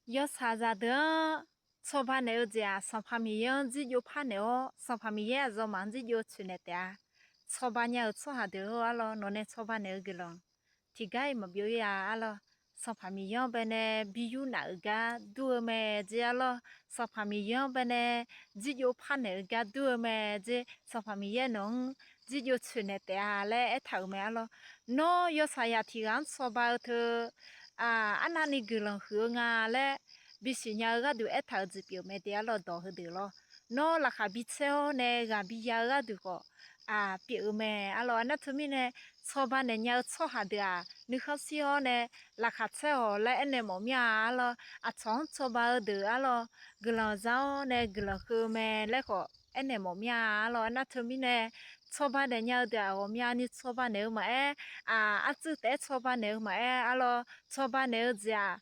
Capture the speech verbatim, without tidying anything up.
Yawshaq zaqdeuq-anr cawba naeq-eu jeq-aq, Sanqpaq Miqyaer-anr jirjov parnaeq-awr, Sanqpaq Miqyaer aqyawfmaf-anr jirjov tsoeqnaeq taef-a. Cawba nya-eu tsawrhaq deuq-or arlawr, nawqnae cawba naeq-eu guiqlanq tiqgar-iq maqbyov-ir-a arlawr. Sanqpaq Miqyaer-anr baenae bi yur naf-euq gar dur-eu mae jeq arlawr. Sanqpaq Miqyaer-anr baenae jirjov parnaeq-eu gar dur-eu mae jeq, Sanqpaq Miqyaer nawq-anr jirjov tsoeqnaeq taef-a laer aertaq-euq mae arlawr. Nawr yawshaq zaq tiq ghaq-anr cawba-eu teu arnavni guiqlanq huiq-eu nga laer bisiq nya-eu gharduq aertaq-euq jeq pyeuf-eu mae de arlawr, dawq heudeuq lawr. Nawr laqkhaq bi tsaer-awr nae ghaq bi ya-eu gharduq khawf pyeuf-eu mae arlawr. Aernar teumirnae cawba naeq nya-eu tsawrhaq deuq-aq, nuikhanr shir-awr nae laqkhaq tsaer-awq laer aernaeq mawf mir-a arlawr. Aqcawq-anr cawba-eu deuq arlawr, guiqlanq za-awr nae guiqlanq heu-eu mae laer khawf aernaeq mawf mir-a arlawr. Aernar teumirnae cawba naeq nya-eu deuq-aq, ghawqmyani cawba naeq-eu maqaer, artsuiv taef-aer cawba naeq-eu maqaer arlawr. Cawba naeq-eu jeq-aq,